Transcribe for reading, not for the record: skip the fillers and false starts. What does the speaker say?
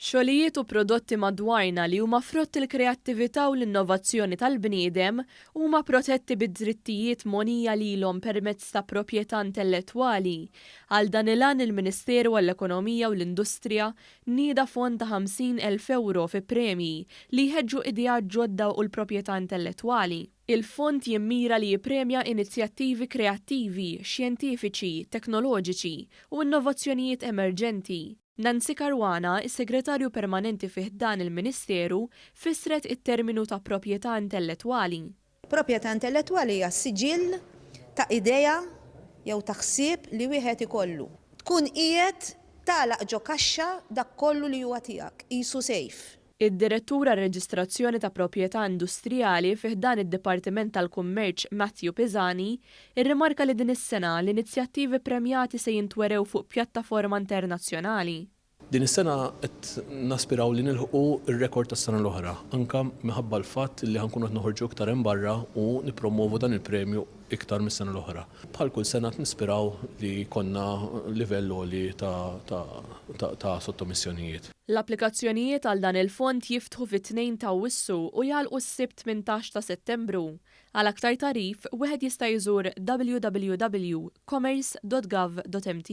Xogħlijiet u prodotti madwarna li huma frott il-kreattività u l-innovazzjoni tal-bniedem huma protetti bid-drittijiet mogħnija lilhom permezz ta' proprjetà intellettwali. Għal dan il-għan il-Ministeru għall-Ekonomija u l-Industrija nieda fond ta' 50,000 ewro fi premji li jħeġġu ideat ġodda u l-proprjetà intellettwali. Il-fond jimmira li jippremja inizjattivi kreattivi, xjentifiċi, teknoloġiċi u innovazzjonijiet emerġenti. Nancy Caruana, is-Segretarju Permanenti fi ħdan il-Ministeru, fissret it-terminu ta' proprjetà intellettwali. Proprjetà intellettwali hija siġill ta' idea jew ta' ħsieb li wieħed ikollu. Tkun qiegħed tagħlaq ġo kaxxa dak kollu li huwa tiegħek, qisu safe. Id-Direttur għar-Reġistrazzjoni ta' Proprjetà Industrijali fi ħdan id-Dipartiment tal-Kummerċ Matthew Pisani rrimarka li din is-sena l-inizjattivi ppremjati se jintwerew fuq pjattaforma internazzjonali. Din is-sena qed naspiraw li nilħqu r-rekord tas-sena l-oħra, anke minħabba l-fatt li ħa nkunu qed noħorġu iktar hemm barra u nippromwovu dan il-premju iktar mis-sena l-oħra. Bħal kull sena qed nispiraw li jkollna livell għoli ta' sottomissjonijiet. L-applikazzjonijiet għal dan il-fond jiftħu fit-Tnejn ta' Awwissu u jagħlqu s-Sibt 18 ta' Settembru. Għal aktar tagħrif, wieħed jista' jżur www.commerce.gov.mt.